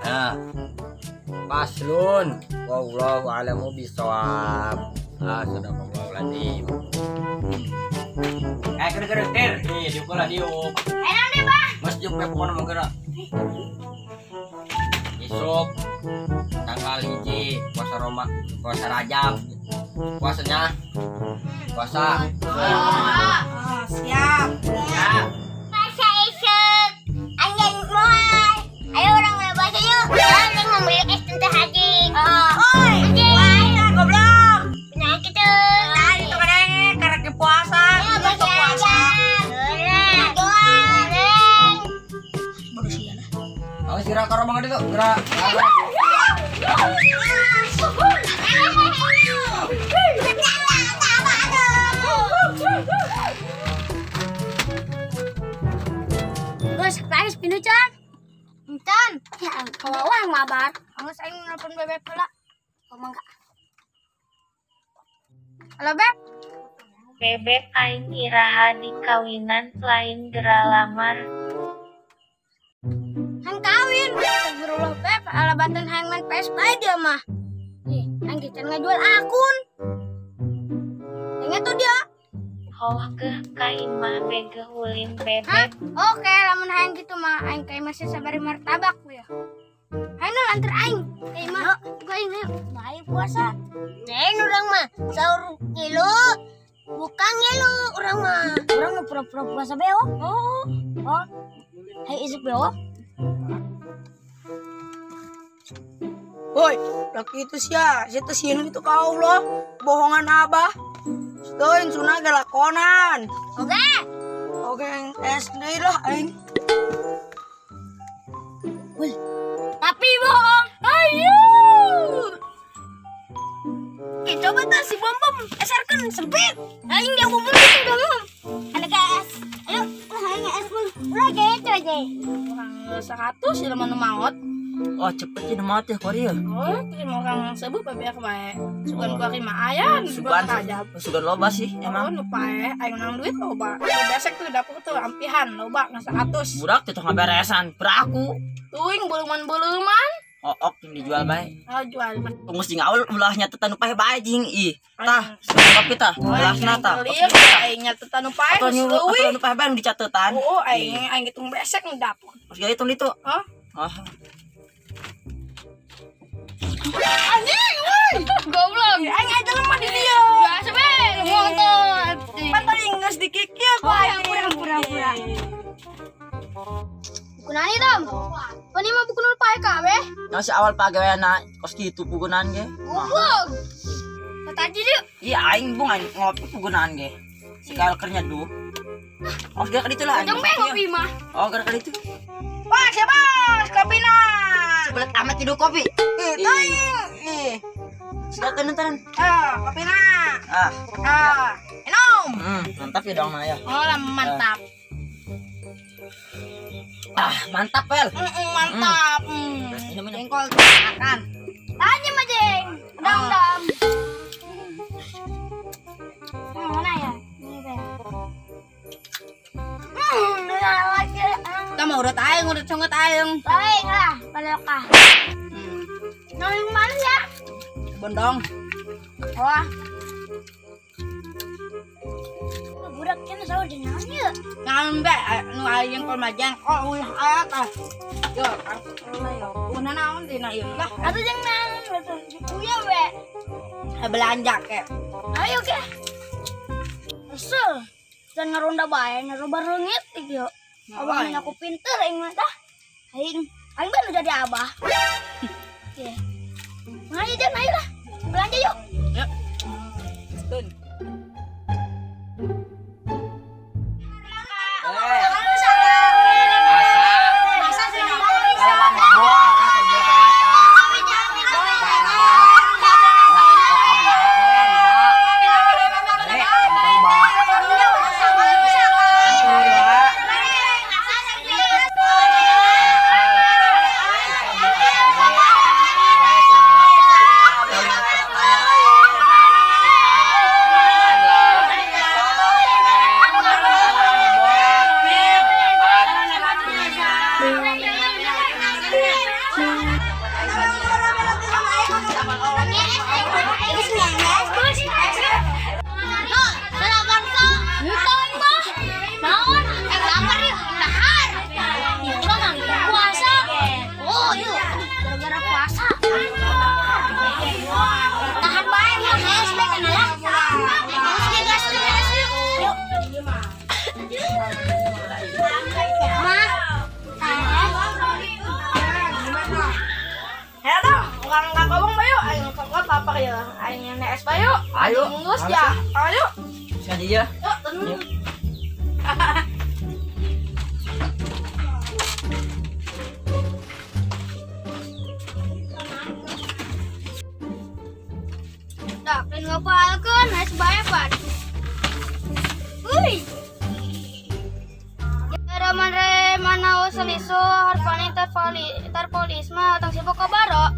Nah. Faslun wallahu a'lamu bissawab. Ah, sadaqallahu alazim. Kere tir. Ih, diuk lah diuk. Enak deh, Bah. Mas diuk pe pokona mah geura. Isuk tanggal 1 puasa Roma, puasa Rajab. Puasanya puasa. Oh, siap. Siap. Puasa isuk. Anjing moal. Ayo orang mulai puasa yuk. Orang mau beli es tentang haji. Oi, puasa goblok. Nah, gitu. Nah, itu kadang karena puasa. Ayo, puasa. Baru sia lah. Awas gerak karo bang itu, gerak. Gus, paris pindu can. Encan. Ya, kalau wah mabar. Anggus aing nelpon bebek pula. Oh, mangga. Halo, Beb. Bebek aing iraha dikawinan lain gera lamar. Hang kawin. Astagfirullah, Beb. Ala banten hayang main PS bae dia mah. Ih, aing ge can ngajual akun. Ingat tuh dia. Hoh keuh ka imah begeuh ulin bebek. Hah? Oke, lamun hayang gitu mah aing ka imah sabari martabak ya. Hayu nul anter aing ka imah. Gua aing ayo. Bae puasa. Lain urang mah sahur ngilu, bukan ngilu urang mah. Urang nu pura-pura puasa beo. Oh. Oh. Hayu isuk beo. Woi, laki itu sia, sia teh sieun kitu ka Allah, bohongan abah. Teuing sunah ge lakonan. Oke. Oke, SD lah aing. Wih, tapi bohong. Ayo. Coba tuh si bom bom esarkeun sempit. Aing dia bom bom itu dong. Ada gas. Ayo, aing es pun. Ulah gitu aja. Orang 100 ya nu maot. Oh, cepet sih maot ya kori ya. Oh, terima orang sebut babe bae. Sugan kuari mah aya, sugan sugan loba sih emang. Oh, nu pae aing menang duit loba. Besek tuh dapur tuh ampihan loba ngan 100. Budak teh ngaberesan peraku. Tuing beuleman-beuleman. Oh, ok dijual bae. Oh, jual. Tunggu sing awal ulah nyatetan nu pae bae jing ih. Tah, kopi tah, ulahna tah. Aing nyatetan nu pae. Atau nu pae bae nu dicatetan. Oh, aing aing hitung besek nu dapur. Terus gaya hitung ditu. Hah? Ah. Anjing, woi. Goblok. Aing aja lemah di dia. Biasa be, ngontot. Pan tadi geus dikikil ku aing. Pura-pura. Buku nani, Tom? Pani mah buku nu pae kabeh. Nah, si awal pagaweana kos kitu pugunan ge. Goblok. Tadi yuk. Iya aing bung aing ngopi pugunan ge. Si kael keur nyeduh. Oh, geura ka ditu lah. Ujung be ngopi mah. Oh, geura ka ditu. Wah, siapa bos? Kopina. Sebelet amat tidur kopi. Ih, teuing. Ih. Sudah tenan-tenan. Ah, kopina. Ah. Ah. Minum. Mantap ya dong Maya. Oh, mantap. Ah, mantap, Pel. Mantap. Minum, minum. Jengkol makan. Tanya mah, Jeng. Dam-dam. Mana ya? Ini, Pel. Kita mau urut aing, urut sungut aing. Baik lah, palokah. Nah, yang mana ya? Bondong. Wah. Budak kena sahur di naon ya? Naon be, nu aya jengkol mah jengkol ulah aya tah. Yo, yo. Una naon dina ieu lah. Atuh jeung naon atuh. Uya we. Belanja ke. Ayo ke. Kesel. Dan ngaronda bae, ngaroba reungit ieu. Abah aku pinter aing mah tah. Aing, aing baru jadi abah. Oke. Ayo Jan, ayo lah. Belanja yuk. Yuk. Tun. Guys, bayo. Ayo. Geus ya. Ayo. Sekali ya. Yuk, tenang. Dah, pengen ngapalkeun es bae pan. Uy. Raman re mana usaliso harfani tarfali tarpolisma tang sibuk kabaro.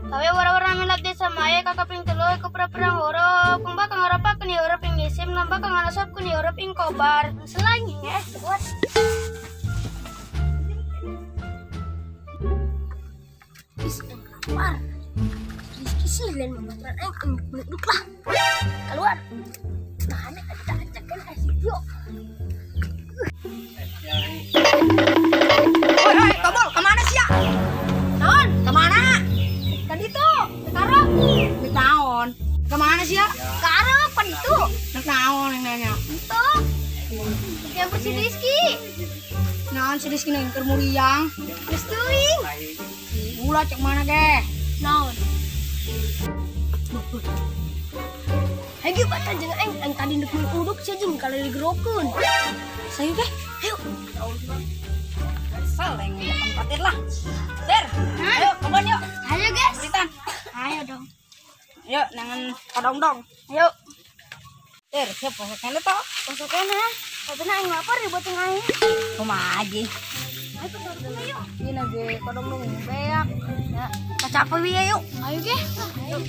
Tawe wara-wara milad di samae kakaping tuloy ko perang huruf kung bakang harapakan ni huruf ing isim nambah kang anasab ku ni huruf ing kobar. Selanya ya, buat. Is lapar. Rizky sih lain membaturan aing duduk lah. Keluar. Nah, ini kita ajakan asik yuk. Oi, oi, Tobol, kemana sih ya? Naon? Kemana? Kan itu, sekarang. Di naon? Kemana sih ya? Sekarang, kan itu. Di naon yang nanya? Itu. Yang bersih Rizky. Naon si Rizky nang keur muriang? Geus teuing. Ulah cek mana ge? Naon? Hayu batan jeung aing, aing tadi ndek uduk sia jeung kalau digerokeun. Sayu ge, ayo. Kesel yang tempatin lah. Ter, ayo kebon yuk. Ayo guys. Beritan. Ayo dong. Yuk, nangan kodong-dong. Ayo. Ter, siap masuknya toh? Masuknya. Tapi aing lapar dibuat jeung aing. Kumaha aja. Ayo ke yuk. Ini lagi kodong-dong beak. Ya, kacape we yuk. Ayo ge. Ayo.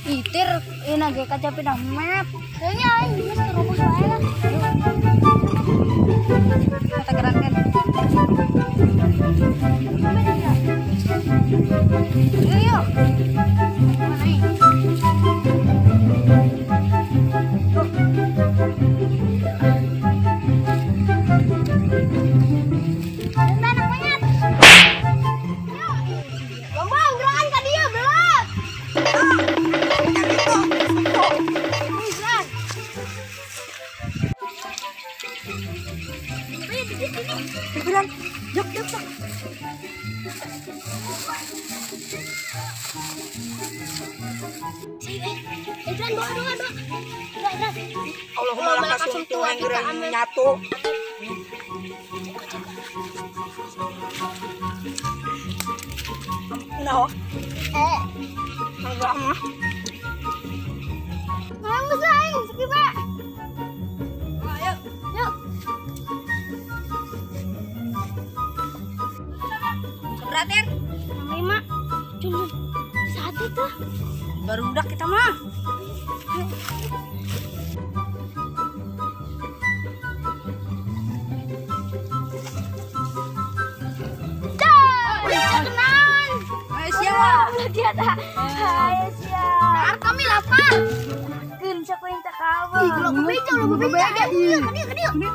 Itir, ini lagi kacape dah map. Kayaknya aing geus terobos wae lah. Kita gerakkan. Yuk, yuk. Mana ini? Anak monyet. Bambang, gerakan ka dia, belak. Beneran, jok, jok, jok. Doa, doa, doa. Allahumma laka sumtu yang nyatu. Nah, enggak mah. Bagus aing, sepi Pak. Ayo, yuk. Seberapa? 5. Cuma satu tuh. Baru udah kita mah. Dia tak. Ayo siap. Kami lapar. Keun siapa yang tak kabar. Ih, lo bebeja, lo bebeja. Dia, dia, dia.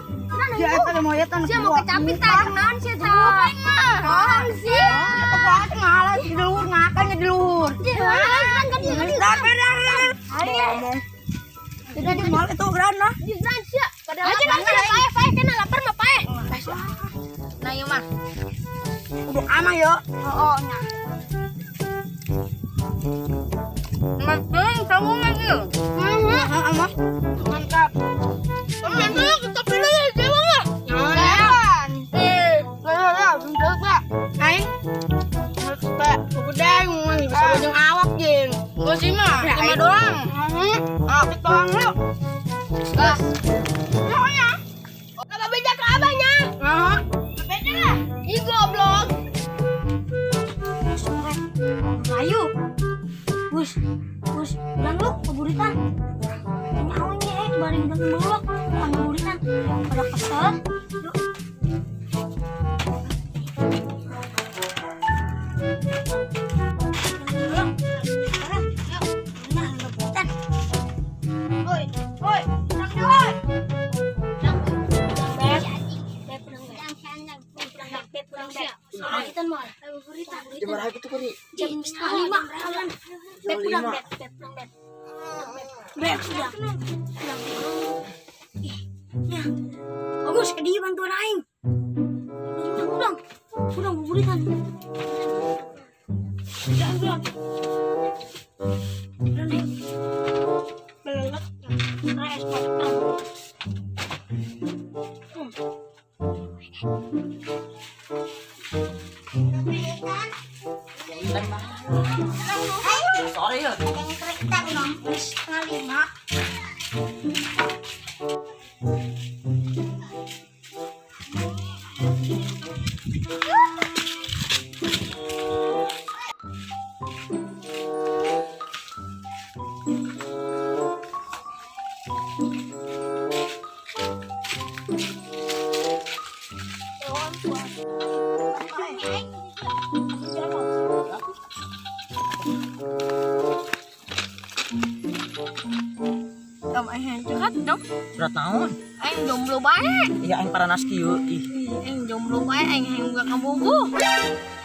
Ya eta moyetan. Sia mau kecapit tah jeung naon sia tah. Naon sia? Eta kuat ngalah di luhur ngakan di luhur. Kan ka dieu. Ayo. Jadi di mall itu geran lah. Geran sia. Padahal paeh paeh kena lapar mah paeh. Nah ieu mah. Kudu amah yo. Heeh nya. Mantap, kamu lagi. Mantap. Mantap, kita pilih ya, dewa. Jangan. Aing. Pak, gede bisa bojong awak jeung. Gua sih mah 5 doang. Ah, kita doang yuk. Gas. Pokoknya. Apa beda ke abahnya? Heeh. Beda lah. Ih goblok. Ayo. Bus, bus, ulang lu keburitan. Nyawanya bari udah ngelok, keburitan. Pada kesel. Yuk. Woi, woi, woi. Jam berapa itu kuri? Jam 4:30. Beb pulang, beb, beb pulang, beb. Beb sudah. Ih, ya. Bagus, ke dia bantuan aing. Udang. Urang buburitan. Jangan. Belelek. Es potong. Sore ya. Yang kereta udah 4:30. Dong. Surat naon? Aing jomblo bae. Iya aing paranas kieu ih. Aing jomblo bae aing hayang boga kabogoh.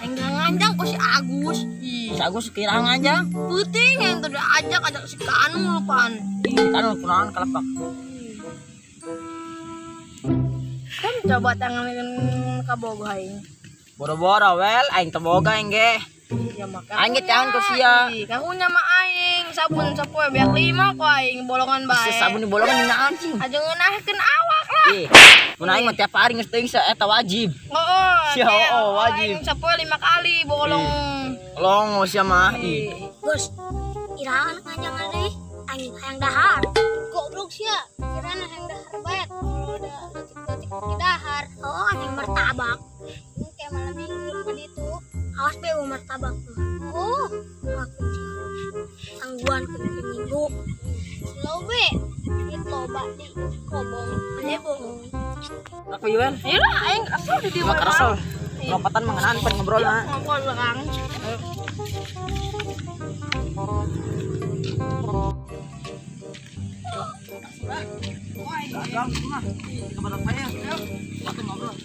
Aing nganjang ku si Agus. Ih, si Agus kira nganjang. Peuting aing teh diajak ajak si Kanu lupaan. Ih, Kanu kunaon kalepak. Kan coba tangan kabogoh aing. Boro-boro wel aing teu boga aing ge. Ya maka. Aing ge cahan ku sia. Kahunya mah aing sabun sapoe beak 5 ku aing bolongan bae. Sabun di bolongan dinaon sih? Aja ngeunaheun awak lah. Ih, mun aing mah tiap hari geus teuing eta wajib. Heeh. Sia oh, wajib. Aing sapoe 5 kali bolong. Longo sia mah ih. Bos, irahan nganjangan deui aing hayang dahar. Goblok sia, irahan hayang dahar bae. Udah detik-detik di dahar. Oh, aing martabak. Kayak malam minggu ka ditu. Awas be martabak. Oh, aku tangguhan ke minggu. Slow be, duit loba di kobong, bohong. Aku ieu. Iya lah, aing kesel di dieu. Kesel. Lompatan mengenaan pan ngobrol mah. Ngobrol belakang. Dagang mah. Kabar saya. Waktu ngobrol.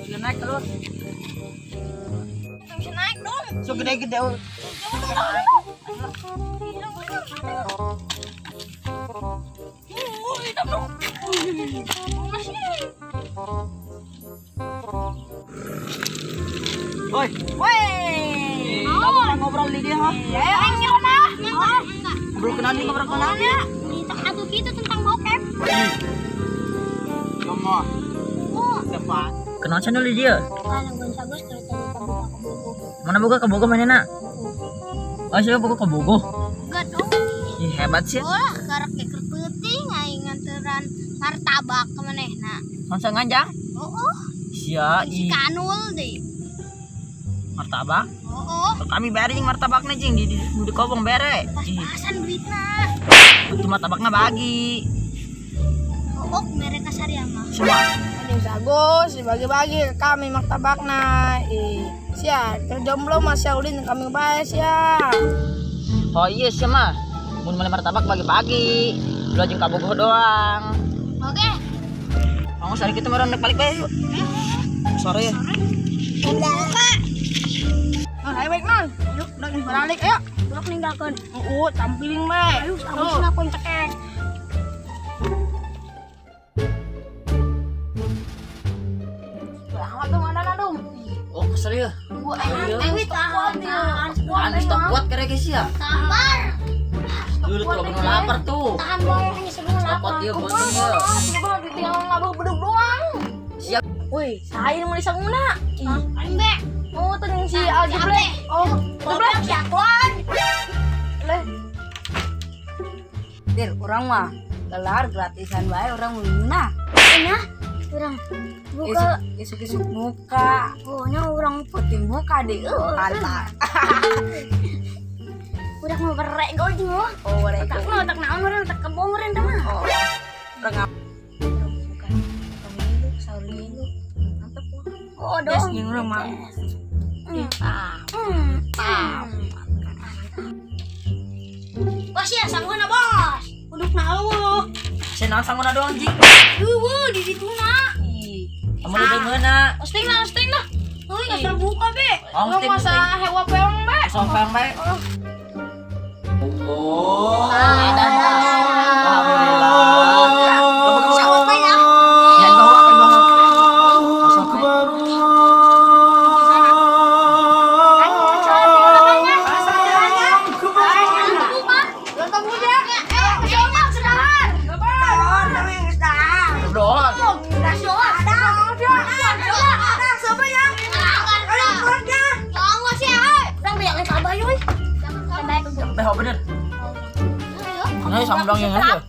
Sudah naik keluar. Bisa naik dong. So gede-gede. Woi, woi. Kamu ngobrol di dia, ha? Ayo, aing nyelona. Ngobrol kenal nih, ngobrol kenal. Berita atuh kitu tentang bokep. Ngomong. Siapa? Kenal channel di dia? Mana boga ke Bogo mana nak? Oh siapa boga ke Bogo? Enggak dong. Ih hebat sih. Wah, karek keker peuting aing nganteran martabak ke manehna. Langsung nganjang? Oh. Sia si Kanul deh. Martabak? Oh. Kami bere jeung martabakna jeung di kobong bere. Pas-pasan duitna. Itu martabakna bagi. Oh, mereka saria mah. Semua. Jeung Sagus dibagi-bagi ke kami martabakna. Ih, sia jomblo mah sia ulin kami bae sia. Oh iya sia mah. Mun meuli martabak bagi-bagi. Lu jeung kabogoh doang. Oke. Mau sore kita meureun balik bae yuk. Sore ya. Udah, Pak. Nah, ayo baik non. Yuk, udah geus balik ayo. Blok ninggalkeun. Heeh, tampiling bae. Ayo, Agus lakuin cekek. Amat tuh mana dong? Oh, kesel ya. Gua aing tahan. Tahan stop kuat kere guys ya. Sabar. Dulu tuh belum lapar tuh. Tahan bae hanya sebelum lapar. Kuat dia bosen ya. Coba tinggal ngabah bedug doang. Siap. Woi, saya mau disanguna. Aing be. Oh, tuh yang si Aljuble. Oh, goblok si Akuan. Leh. Dir, urang mah kelar gratisan bae urang meunah. Nah, urang buka isuk-isuk buka. Oh, nya urang penting buka deh. Pantai. Urang mau berek gol jeung. Oh, berek. Otak mah otak naon urang otak kebong urang teh mah. Oh. Urang buka. Minggu, sahur minggu. Mantep. Oh, dong. Yes, urang mah. Bos ya sangguna bos. Uduk na eueuh. Cenah sangguna doang jing. Eueuh di ditu na. Kamu udah ngeuna. Osting lah, osting lah. Euy geus terbuka be. Lu masa hewa peong be. Masa peong be. Oh. Ada. Alhamdulillah. Sawat ya. Ya bawa bawa. Udah bener. Nah, sambung yang aja.